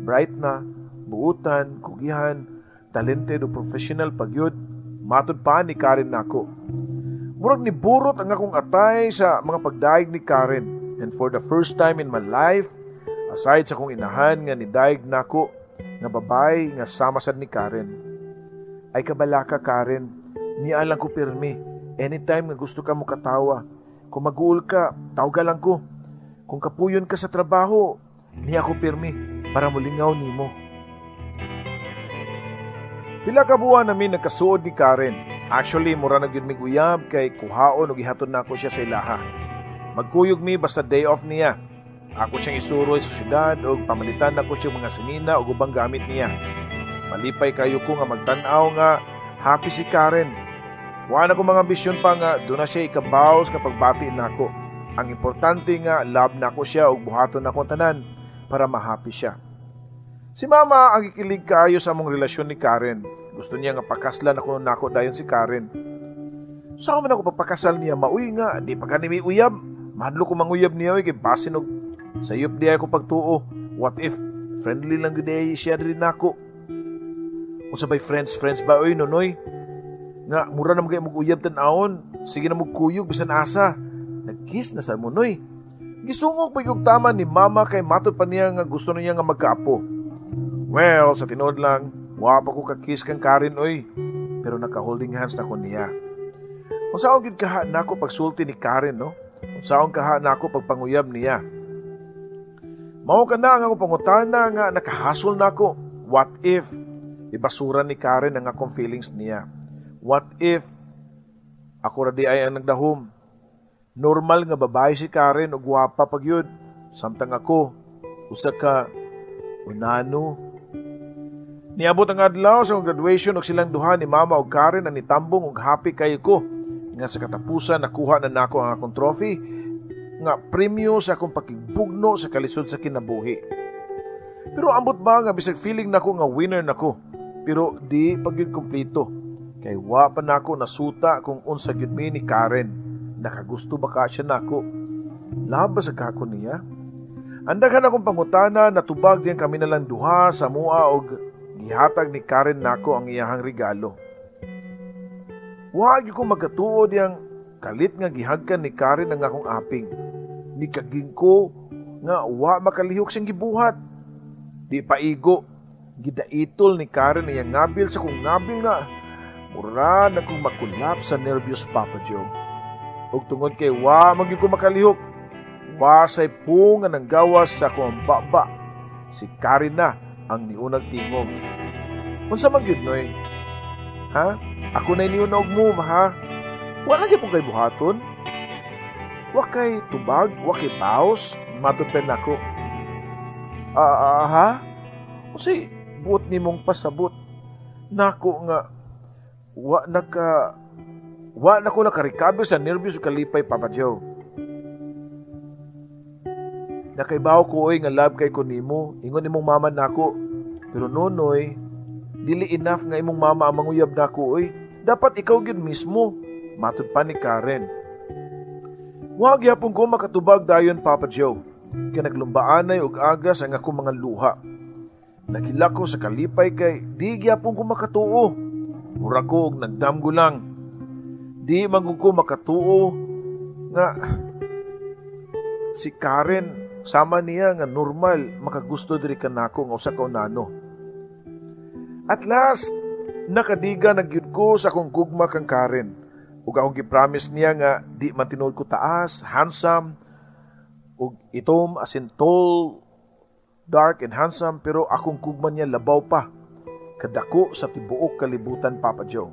bright na, buutan, kugihan, talented o professional pagyud, matud pa ni Karen nako. Murag ni burot ang akong atay sa mga pagdaig ni Karen. And for the first time in my life, aside sa akong inahan nga nidaig nako, nga babay nga sama sad ni Karen. Ay kabalaka, Karen, niya lang ko pirmi. Anytime nga gusto ka mo katawa, kung mag-uul ka, tawga lang ko. Kung kapuyon ka sa trabaho, niya ko pirmi para mulingaw nimo. Pila ka buwan namin nagkasuod ni Karen. Actually, mura na gyud mig uyab kay kuhaon og ihatod nako siya sa ilaha. Magkuyog mi basta day off niya. Ako siyang isuroy sa syudad og pamalitan nako siya mga sinina og ubang gamit niya. Malipay kayo ko nga magtan-aw nga happy si Karen. Wa na ko mga ambisyon pa nga doon na siya ikabaws nga pagbati nako. Ang importante nga love nako siya ug buhaton nako tanan para ma-happy siya. Si Mama ang gikilig kaayo sa among relasyon ni Karen. Gusto niya nga pakaslan ako nako dayon si Karen. Sa man ako pagpakasal niya, mauy nga di pa gani may uyab. Mahadlok ko manguyab niya oy kay basin og sayop di ako pagtuo. What if friendly lang gyud ay siya diri nako? Unsa bay friends friends ba oy, Nonoy? Nga mura na magay mug-uyab tan-awon, sige na mugkuyog bisan asa. Nagkiss na sa munoy. Gisungok pa yung tama ni Mama kay matod pa niya nga gusto niya nga magkaapo. Well, sa tinuod lang, wa pa ko ka-kiss kang Karen oy. Pero naka-holding hands na ko niya. Unsaon gyud kaha nako pagsulti ni Karen, no? Unsaon kaha nako pagpanguyab niya. Mao ka na ang akong pangutana nga nakahasol nako. What if ibasura ni Karen ang akong feelings niya? What if ako ra di ay ang nagdahom? Normal nga babae si Karen og gwapa pag yun. Samtang ako, usa ka unano. Niabot ang adlaw sa graduation og silang duha ni Mama og Karen ang nitambong og happy kayo ko. Nga sa katapusan nakuha na nako ang akong trophy nga premyo sa akong pakigbugno sa kalisod sa kinabuhi. Pero ambot ba nga bisag feeling nako nga winner nako, pero di pag yun kompleto. Kay wa pa nako nasuta kung unsa gyud mi ni Karen. Nakagusto ba ka siya nako? Love ba sa kako niya? Ang daghan akong pangutana, natubag diyan kami na lang duha sa mua og gihatag ni Karen nako ang iyahang regalo. Wa gyud ko magkatuo diyang kalit nga gihagkan ni Karen ang akong aping. Nikaging ko nga wa makalihok siyang gibuhat. Di paigo, gidaitol ni Karen iyang ngabil sa kong ngabil nga mura na kong makulap sa nervyos, Papa Joe. Ug tungod kay wa man gyud ko makalihok, wa say pung nga nanggawas sa akong baba. Si Karen na ang niunag tingog. Unsa man gyud, Noy? Ha? Ako na niuna og move, ha? Wala gyud kay buhaton. Wa kay tubag, wa kay baws, matod pa nako. Ha? Unsay buot nimong pasabot? Nako nga wa na ko nakarecover sa nervyos ug kalipay, Papa Joe. Nakaibaw ko oy nga love kay ko nimo, ingon nimong mama nako. Pero Nonoy, dili enough nga imong mama ang manguyab nako oy. Dapat ikaw gyud mismo, matud pa ni Karen. Wa gyapon ko makatubag dayon, Papa Joe. Kay naglumbaanay og agas ang akong mga luha. Nagilak ko sa kalipay kay di gyapon ko makatuo. Mura ko og nagdamgo lang. Di man ko makatuo nga si Karen sama niya nga normal makagusto diri kanako nga usa ka unano. At last, nakadiga na gyud ko sa akong gugma kang Karen. Ug akong gi-promise niya nga di man tinuod ko taas, handsome, ug itom as in tall, dark and handsome, pero akong gugma niya labaw pa. Kadako sa tibuok kalibutan, Papa Joe.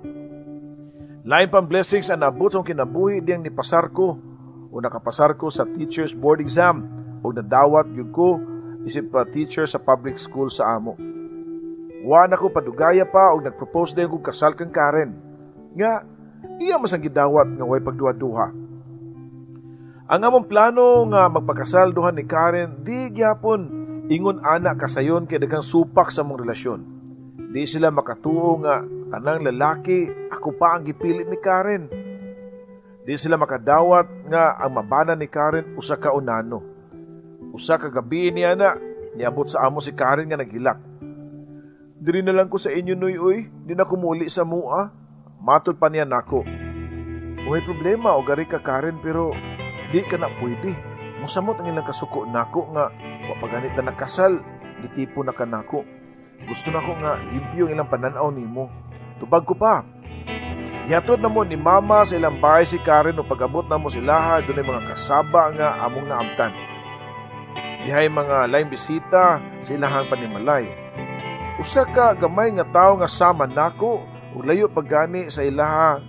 Lain pang blessings ang naabot sa akong kinabuhi diyang nipasar ko o nakapasar ko sa teacher's board exam o nadawat gyud ko isip pa teacher sa public school sa amo. Wa na ko padugaya pa og nagpropose dayon kog kasal kang Karen. Nga iya mas ang gidawat nga way pagduha-duha. Ang among plano nga magpakasal duha ni Karen di gyapon ingon ana kasayon kay daghang supak sa among relasyon. Di sila makatuo nga tanang lalaki ako pa ang gipilit ni Karen. Di sila makadawat nga ang mabana ni Karen usa ka unano. Usa ka gabi niya na niabot sa amo si Karen nga naghilak. "Diri na lang ko sa inyo, Noy, uy, di na ko muli sa mua." Matod pa niya nako. "Way problema o gari ka, Karen, pero di ka na pwede." Musamot ang ilang kasuko nako nga wa pa ganit na nakasal, gitipo na ka nako. "Gusto nako nga limpyo ang ilang pananaw nimo." Tubag ko pa. Gihatod na mo ni Mama sa ilang bahay si Karen o pag-abot na mo sila, dunay mga kasaba nga among naabtan. Dihay mga laing bisita sa ilahang panimalay. Usa ka gamay nga tawo nga sama nako ug layo paggani sa ilahang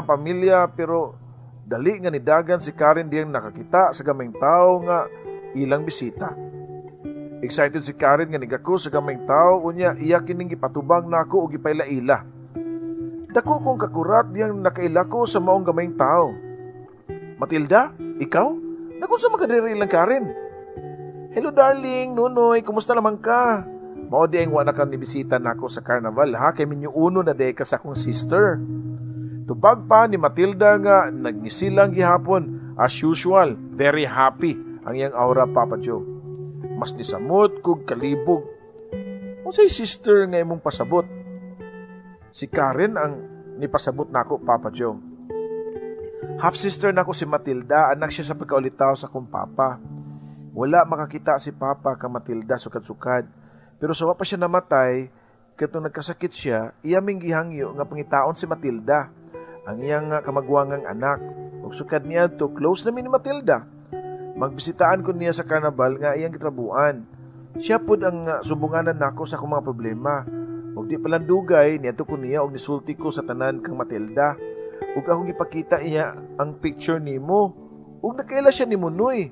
pamilya, pero dali nga nidagan si Karen diyang nakakita sa gamayng tawo nga ilang bisita. Excited si Karen nga nigako sa gamayng tawo, unya iya kining gipatubang nako ug gipaila-ila. Dako kong kakurat diyang nakaila ko sa maong gamayng tawo. "Matilda, ikaw? Nagunsa man ka diri ilang Karen?" "Hello darling, Nunoy, kumusta naman ka? Mao di ang wa na ka nibisita nako sa carnival ha, kay minyo uno na day ka sa akong sister." Tubag pa ni Matilda nga nagngisilang gihapon as usual, very happy ang iyang aura, Papa Joe. Mas nisamot kog kalibog. "Unsay sister nga imong pasabot?" "Si Karen ang nipasabot nako, Papa Joe. Half sister nako si Matilda, anak siya sa pagkaulitaw sa akong papa. Wala makakita si Papa ka Matilda sukad-sukad. Pero sa wa pa siya namatay, katong nagkasakit siya, iya ming gihangyo nga pangitaon si Matilda, ang iyang kamagwangang anak. Ug sukad niya to, close na mi ni Matilda. Magbisitaan ko niya sa carnival nga iyang gitrabuan. Siya pud ang sumbunganan nako sa akong mga problema. Ug di palandugay, niadto ko niya og nisulti ko sa tanan kang Matilda. Ug akong gipakita iya ang picture nimo. Ug nakaila siya nimo, Noy."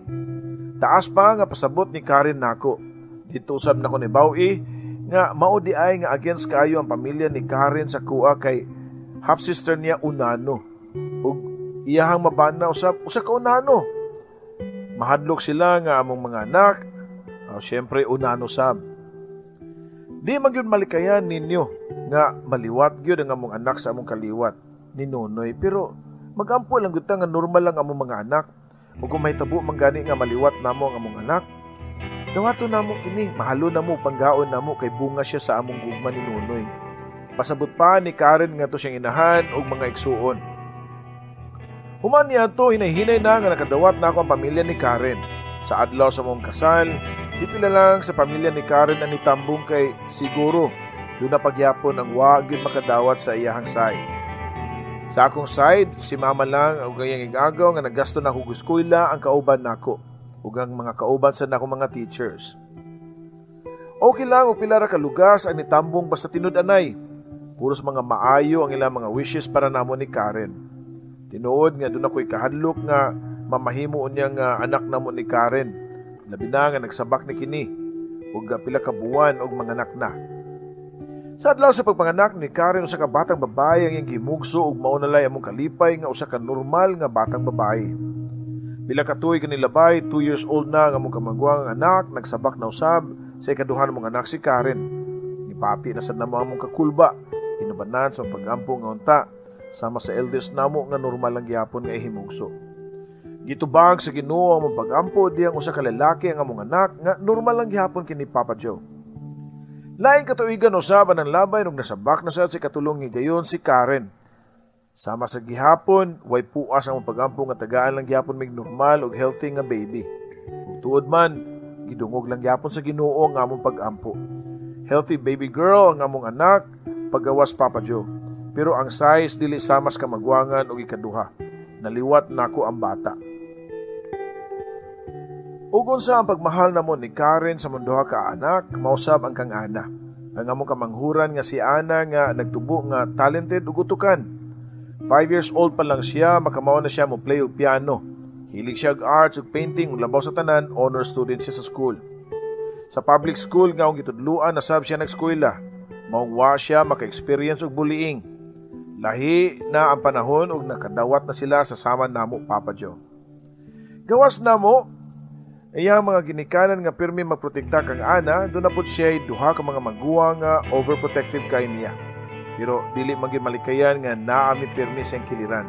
Taas pa nga pasabot ni Karen nako. Dito usab nako ni Bawi nga mao di ay nga against kaayo ang pamilya ni Karen sa kuha kay half sister niya unano. Ug iyahang mabana usab usa ka unano. Mahadlok sila nga among mga anak, syempre unano sab. Di man gyud malikayan ninyo nga maliwat gyud ang among anak sa among kaliwat ni Nonoy, pero magampo lang gyud ta nga normal lang among mga anak. Ug kung mahitabo man gani nga maliwat namo ang among anak, dawato namo kini, mahalo namo, panggaon namo kay bunga siya sa among gugma ni Nonoy. Pasabot pa ni Karen ngadto siyang inahan ug mga igsuon. Human niya to, hinay-hinay na nga nakadawat na ako ang pamilya ni Karen. Sa adlaw sa mong kasal, di pila lang sa pamilya ni Karen ang nitambong kay siguro doon na pagyapon ang wa gyud makadawat sa iyahang side. Sa akong side, si mama lang og ang iyang igagaw nga nagasto na akong eskwela ang kauban nako ug ang mga kauban sa nako mga teachers. Okay lang og pila ra ka lugas ang nitambong basta tinud-anay. Puros mga maayo ang ilang mga wishes para namo ni Karen. Tinuod nga doon ako'y kahadlok nga mamahimo unya nga anak namo ni Karen. Labi na nga nagsabak ni kini ug pila ka buwan og manganak na. Sa adlaw sa pagpanganak ni Karen, usa ka batang babae ang iyang gihimugso ug mao nalay among kalipay nga usa ka normal nga batang babae. Pila ka tuig kanilabay, 2 years old na ang among kamagwang anak, nagsabak na usab sa ikaduha namong anak si Karen. Nipati na sad namo among kakulba, inubanan sa pagampo nga unta, sama sa eldest namo nga normal lang gihapon nga ihimugso. Gitubag sa Ginoo ang among pagampo diyang usa ka lalaki ang among anak nga normal lang gihapon kini, Papa Joe. Laing katuigan usab ang labay nung nasabak na sad si katulong higayon si Karen. Sama sa gihapon, way puas ang pagampo nga tagaan lang gihapon mig normal ug healthy nga baby. Ug tuod man, gidungog lang gihapon sa Ginoo ang among pagampo. Healthy baby girl ang among anak, pagawas, Papa Joe. Pero ang size dili samas kamagwangan ug ikaduha. Naliwat nako ang bata. Ug unsa ang pagmahal namo ni Karen sa munduha ka anak, mausab ang kang Ana. Ang among kamanghuran nga si Ana nga nagtubo nga talented ug utukan. 5 years old pa lang siya, makamaw na siya mo play og piano. Hilig siya og arts ug painting ug labaw sa tanan, honor student siya sa school. Sa public school nga akong gitudluan na sab siya nag-eskwela. Maong wa siya maka-experience og bullying. Lahi na ang panahon ug nakadawat na sila sa sama namo, Papa Joe. Gawas namo, iyang mga ginikanan nga pirmi magprotekta kang Ana, duna pod siya duha ka mga maguwang nga overprotective kay niya. Pero dili man gyud malikayan nga naa mi pirmi siyang kiliran.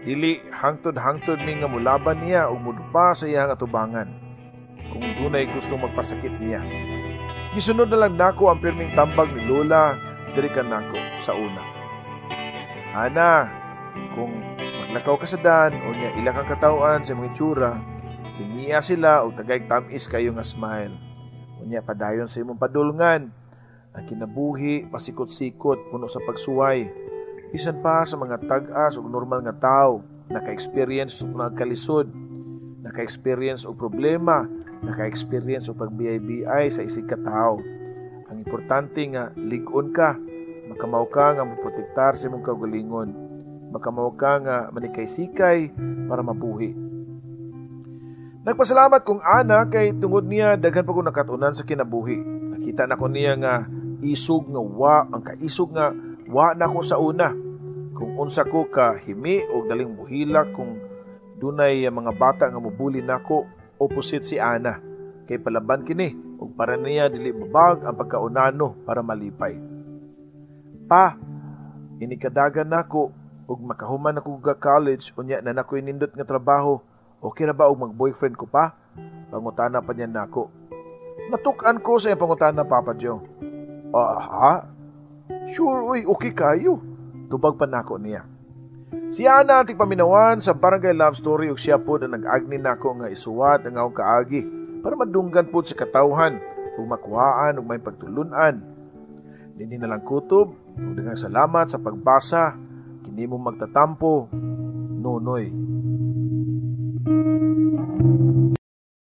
Dili hangtod-hangtod mi nga mulaban niya ug mudupa sa iyang atubangan kung dunay gustong magpasakit niya. Gisunod na lang nako ang pirming tambag ni Lola diri kanako sa una. "Ana, kung maglakaw ka sa daan o niya ila kang katawhan sa imong itsura, tingia sila og tagay tamis kayo nga smile. Unya padayon sa imong padulngan. Ang kinabuhi pasikot-sikot, puno sa pagsuway. Bisan pa sa mga tag-as ug normal nga tao, naka-experience og mga kalisod, naka-experience og problema, naka-experience og pagbiyay-biyay sa isig ka tawo. Ang importante nga lig-on ka, makamaw ka nga moprotektar sa imong kaugalingon, makamaw ka nga manikay-sikay para mabuhi." Nagpasalamat kong Ana kay tungod niya daghan pa ko nakatunan sa kinabuhi. Nakita na ko niya nga isog nga wa ang kaisog nga wa na ko sa una. Kung unsa ko ka himi og daling muhilak kung dunay mga bata nga mobully nako, opposite si Ana. Kay palaban kini ug para niya dili babag ang pagkaunano para malipay. "Pa, inikadagan nako ug makahuman ako ga college, unya na nakoy nindot nga trabaho. Okay na ba og mag-boyfriend ko, pa?" Pangutana pa niya nako. Natuk-an ko sa iyang pangutana, Papa Joe. "Ah, ha? Sure, uy, okay kayo." Tubag pa nako niya. Si Ana ang tigpaminawan sa Barangay Love Story ug siya pod ang nag-agni nako nga isuwat ang akong kaagi para madunggan pod sa katawhan ug makuhaan ug may pagtulunan. Dinhi na lang kutob ug daghang salamat sa pagbasa. Kini mo magtatampo, Nonoy.